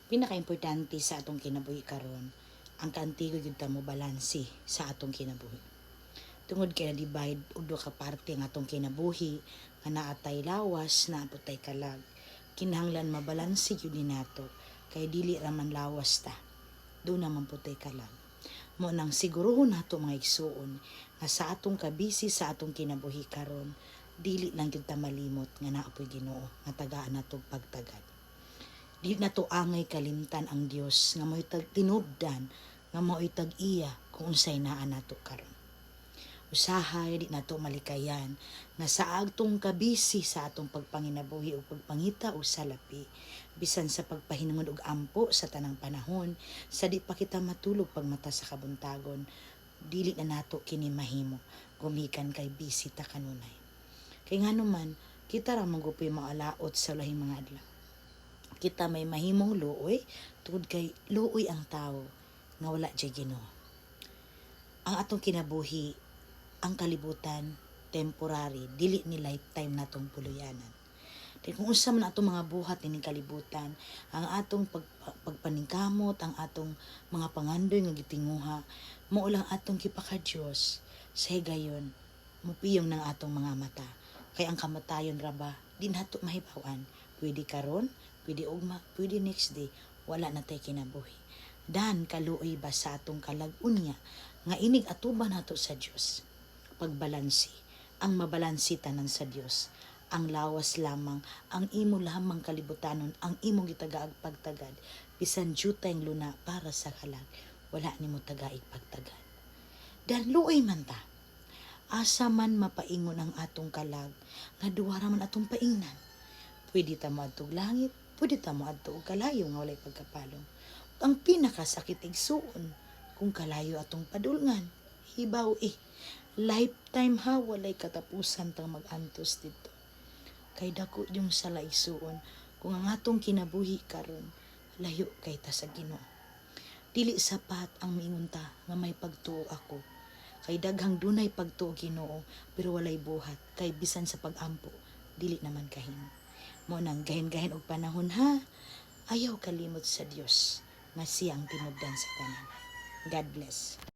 Pinakaimportante sa atong kinabuhi karon, ang kaantigo gyud ta mo balanse sa atong kinabuhi. Tungod kay na-divide og duha ka parte ang atong kinabuhi, nga naa tay lawas, naa pud tay kalag. Kinahanglan mabalanse gyud ni nato kay dili ra man lawas ta. Duna man pud tay kalag. Mao nang siguruhon nato, mga igsuon, nga sa atong kabisi sa atong kinabuhi karon, dili lang gyud ta malimot nga naa poy Ginoo nga tagaan nato og pagtagad. Dili nato angay kalimtan ang Dios nga mao'y tag tinubdan, nga mao'y tag-iya kung unsay naa nato karon. Usahay di nato malikayan nga sa atong kabisi sa atong pagpanginabuhi ug pagpangita og salapi, bisan sa pagpahinungod og ampo sa tanang panahon, sa di pa kita matulog pagmata sa kabuntagon, dili na nato kini mahimo gumikan kay busy ta kanunay. Kay ngano man, kita ra man gud maalaot sa lahing mga adlaw. Kita may mahimong luoy tungod kay luoy ang tawo nga wala jay Ginoo. Ang atong kinabuhi, ang kalibutan, temporary, dili ni lifetime natong puluyanan. Kay kung unsa man atong mga buhat nining kalibutan, ang atong pagpaningkamot, ang atong mga pangandoy nga gitinguha, mao lang atong gipaka-Dios sa higayon, mupiyong ng atong mga mata. Kay ang kamatayon ra ba, di nato mahibaw-an. Pwede karon, pwede ugma, pwede next day, wala na tay kinabuhi. Dan kaluoy ba sa atong kalag unya nga inig atuba nato sa Dios. Pagbalansi, ang mabalansi tanan sa Dios. Ang lawas lamang, ang imo lamang kalibutanon, ang imong gitagaag pagtagad, bisan jutay luna para sa kalag, wala nimo tagaig pagtagad. Dan luoy man ta. Asa man mapaingon ang atong kalag, nga duha ra man atong paingnan. Pwede ta moadtog langit, pwede ta moadto og kalayo nga walay pagkapalong. Ang pinakasakit, igsuon, kung kalayo atong padulngan, hibaw eh, lifetime ha, walay katapusan tang mag-antos dito. Kay dako yung sala, igsuon, kung ang atong kinabuhi karon layo kay ta sa Ginoo. Dili sapat ang miingon ta nga may pagtuo ako. Kay daghang dunay pagtuo Ginoo pero walay buhat, kay bisan sa pag-ampo dili naman kahimo. Mao nang gahin-gahin og panahon ha, ayaw kalimot sa Dios nga siya ang tinubdan sa tanan. God bless.